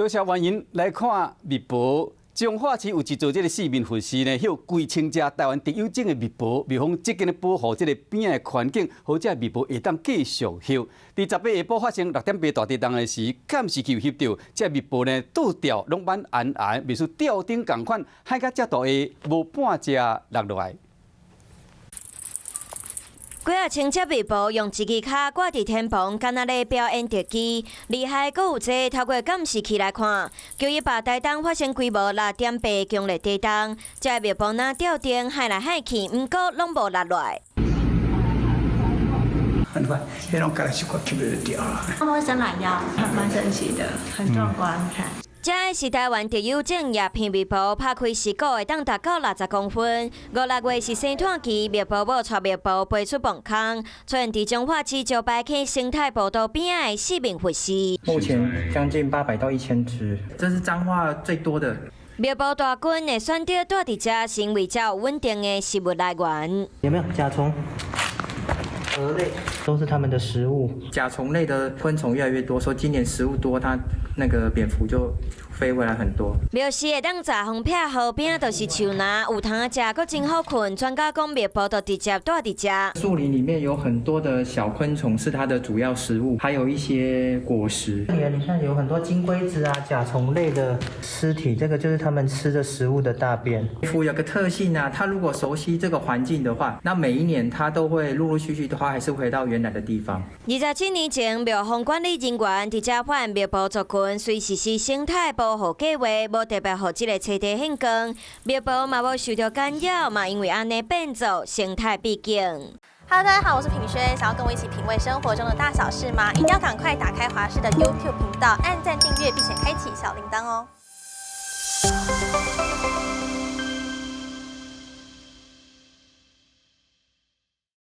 多謝原因來看蜜婆。彰化市有一座這个四面佛寺呢，翕幾千隻台灣特有種的蜜婆，廟方積極咧保護這个邊仔的環境，予這蜜婆會當繼續翕。佇18下晡發生6.8大地動的時，監視器有翕著，這蜜婆呢倒吊攏挽絚絚，袂輸吊頂仝款，海甲遮大下無半隻落落來。幾仔千隻蜜婆用一支跤掛佇天棚，敢若咧表演特技。厲害，閣有這透過監視器來看，918台東發生規模6.8強烈地動，這蜜婆若吊頂海來海去，毋過攏無落來。很快，彼攏共小可吸就掉了。他們會伸懶腰，蠻神奇的，很壯觀。這是台灣特有種葉片蜜婆，拍開翅果會當達到60公分。五六月是生湠期，蜜婆母帶蜜婆飛出墓空，出現佇彰化市石牌溪生態步道邊仔的四面佛寺。目前將近800到1000隻，這是彰化最多的。蜜婆大軍會選擇蹛佇遮，成為較有穩定的食物來源。有沒有甲蟲？蛾類都是它們的食物。甲蟲類的昆蟲越來越多，所以今年食物多，它那個蝙蝠就飛回來很多。廟寺會當遮風避雨，邊仔就是樹林，有通食，閣真好睏。專家講，蜜婆就直接蹛佇遮。樹林裡面有很多的小昆蟲是它的主要食物，還有一些果實。你看有很多金龜子啊、甲蟲類的屍體，這個就是它們吃的食物的大便。蝙蝠有個特性啊，它如果熟悉這個環境的話，那每一年它都會陸陸續續的話，還是回到原來的地方。27年前，廟方管理人員佇遮發現蜜婆族群，遂實施生態保護計劃，無特別予這个棲地顯光，蜜婆嘛無受著干擾，嘛因為按呢變做生態秘境。 Hello，大家好，我是品軒，想要跟我一起品味生活中的大小事嗎？一定要趕快打開華視的 YouTube 頻道，按讚訂閱，並且開啟小鈴鐺哦。